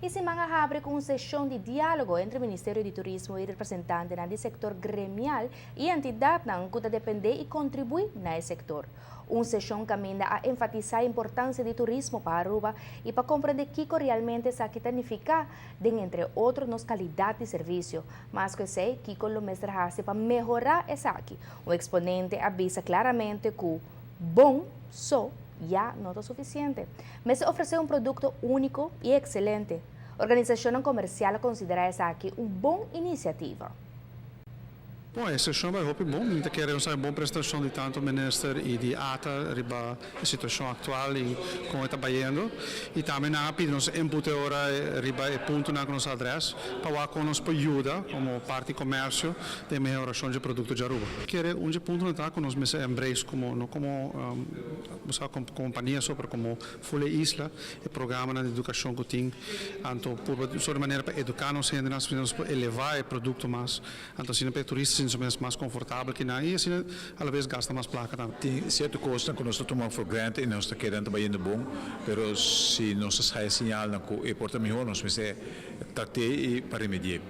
E siman a habri cu un sesion di dialogo entre Ministerio di Turismo y representantenan di sector gremial y entidadnan cu ta depende y contribui na e sector. Un sesion caminda a enfatisa e importancia di turismo pa Aruba y pa comprende kico realmente esaki ta nifica den, entre otro, nos calidad di servicio. Mas cu esey, kico lo mester haci pa mehora esaki. Un exponente a bisa claramente cu bon so ya no ta suficiente. Mester ofrece un producto unico y excelente. Organisacion comercial a considera esaki un bon iniciativa. Bon, e sesion a bay hopi bon. Mi ta kere un bon presentacion di tanto minister y di ATA riba e situacion actual y con ta bayendo. Y tambe nan a pidi nos input ora riba e puntonan cu nos address pa con nos por yuda como parti comercio di mehoracion di producto di Aruba. Kere un punto ta cu nos mester embrace como no como como compania so, como full isla e programa di educacion cu tin, anto por di manera pa educa nos hende, nos por eleva e producto mas, anto asina pa turista sinti mas confortabel cu nan y asina a la vez gasta mas placa tambe. Tin cierto cos cu nos ta tuma for granted y nos ta kere ta bayendo bon, pero si nos haya señal cu e por ta miho, nos mester trata y pa remedia.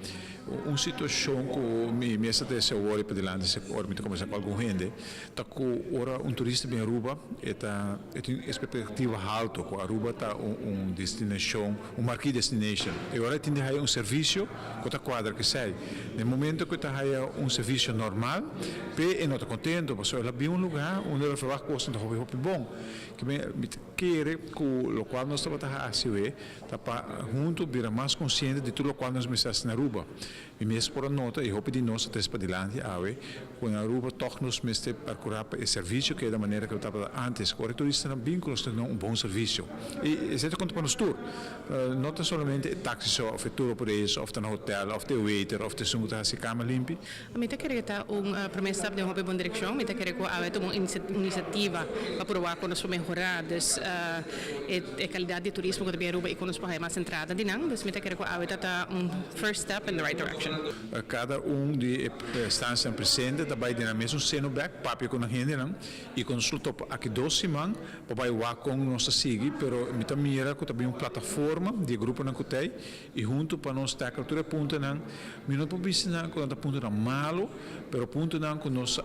Un situacion cu mi mes ta awor pa dilanti, si ora mi combersa cu algun hende, ta cu ora un turista bin Aruba, e tin expectativa halto, cu Aruba ta un destinacion, un marquee destination. Y ora tin un servicio cu ta cuadra cu esey. Na momento cu ta un servicio normal, pe e no ta contento, pasobra el a bin un lugar unda el a verwacht cos ta hopi hopi bon. Cu mi kere cu loke nos tabata haci ta pa hunto bira mas consciente di tur loke nos mester na Aruba. Mi mes por nota y hopi di nos ta pa dilanti awe, cu na Aruba toch nos mester percura pa e servicio cu e manera cu tabata antes. Ora turistanan bin cu nos un bon servicio. Y esey ta conta pa nos tur. No ta solamente taxi so, of tour operators, of ta hotel, of e waiter, of esun cu ta haci cama limpi. Mi ta kere ta un prome stap den bon direccion. Mi ta kere cu awe tuma un iniciativa pa proba con nos mehora dus e calidad di turismo cu ta Aruba y con nos mas entrada di nan. Dus mi ta kere cu awe ta un first step in the right direction. Cada un di instancia presente ta bay den e mesun seno back, papia cu hendenan y consulta aki 2 siman pa bay wak con nos sigui, pero mi ta mira cu tambe un plataforma di gruponan cu tin y hunto pa nos tackle tur e puntonan. Mi no por bisa nan cu ta puntonan malo, pero puntonan cu nos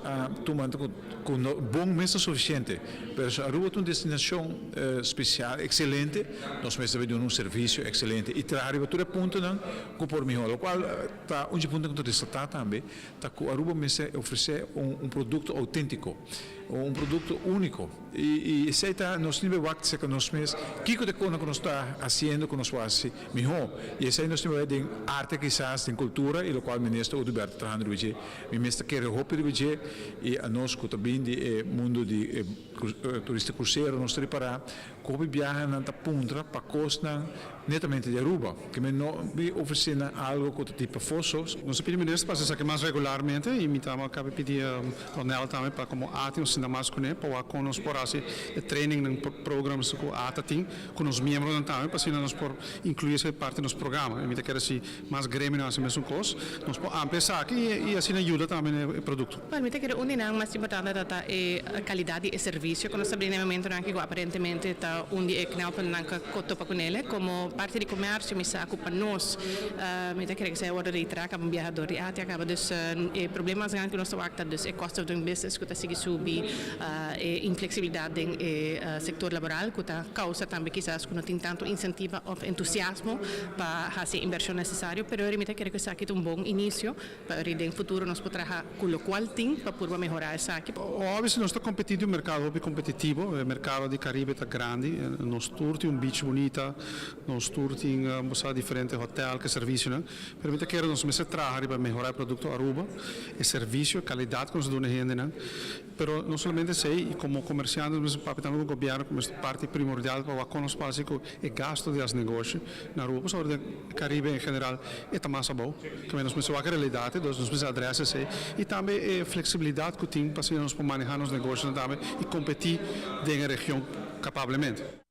tuma cu bon mes suficiente, pero si Aruba ta un destinacion special excelente, nos mester duna un servicio excelente y traha riba tur e puntonan cu por miho, loke ta un punto cu ta resalta tambe ta cu Aruba mester ofrece un producto autentico, un producto unico, y esey ta nos nivel wak cu nos mes kico di con cu nos ta haciendo cu nos haci miho, y esey nos nivel di arte, kisas di cultura, y loke minister Oduber ta trahando, mi mes ta kere hopi riba, y anos cu tambe di mundo di turista crucero, nos ta ripara cu biaha nan ta puntra pa cosnan netamente di Aruba, cu mi no mi ofrece algo cu tipo foso. Nos a pidi minister pa haci mas regularmente y mi tambe a caba pidi Ronel tambe pa como ATA nos mas cu ne pa con nos por haci training programs cu ATA tin cu nos miembronan tambe pa asina nos por inclui esey parti di nos programa. Y mi ta kere si mas gremio haci mesun cos, nos por amplia esaki y asina yuda tambe e producto. Bueno, mi ta kere un di nan mas importante ta e calidad di servicio cu nos ta na e momentonan cu aparentemente ta un di e knelpunten cu topa cu ne. Como parti di comercio, mi sa pa nos, mi ta kere cu esey ora di traca un biahador di ATA caba, dus e problema mas grandi cu nos ta dus e cost of doing business cu ta sigui subi, e inflexibilidad den e sector laboral cu ta causa tambe kisas cu no tin tanto incentivo of entusiasmo pa haci inversion necesario, pero mi ta kere cu esaki ta un bon inicio pa den futuro nos por traha cu loke tin pa por mehora esaki. Obvio, nos ta competindo den un mercado hopi competitivo, e mercado di Caribe ta grandi, nos tur tin un beach bunita, nos tur tin diferente hotel cu servicio, no? Pero mi ta kere nos mester traha pa mehora e producto Aruba, e servicio, calidad cu nos ta duna hende, no? Pero no solamente esey, como comerciante, nos papia tambe cu gobierno como parti primordial pa con nos pa cu e gasto di negoshi na Aruba, sobre Caribe en general, ta mas abou. Tambe nos mester e realidad, dus nos mester address esey. Y tambe e flexibilidad cu tin pa nos maneha nos negoshi tambe y competi den e region capablemente.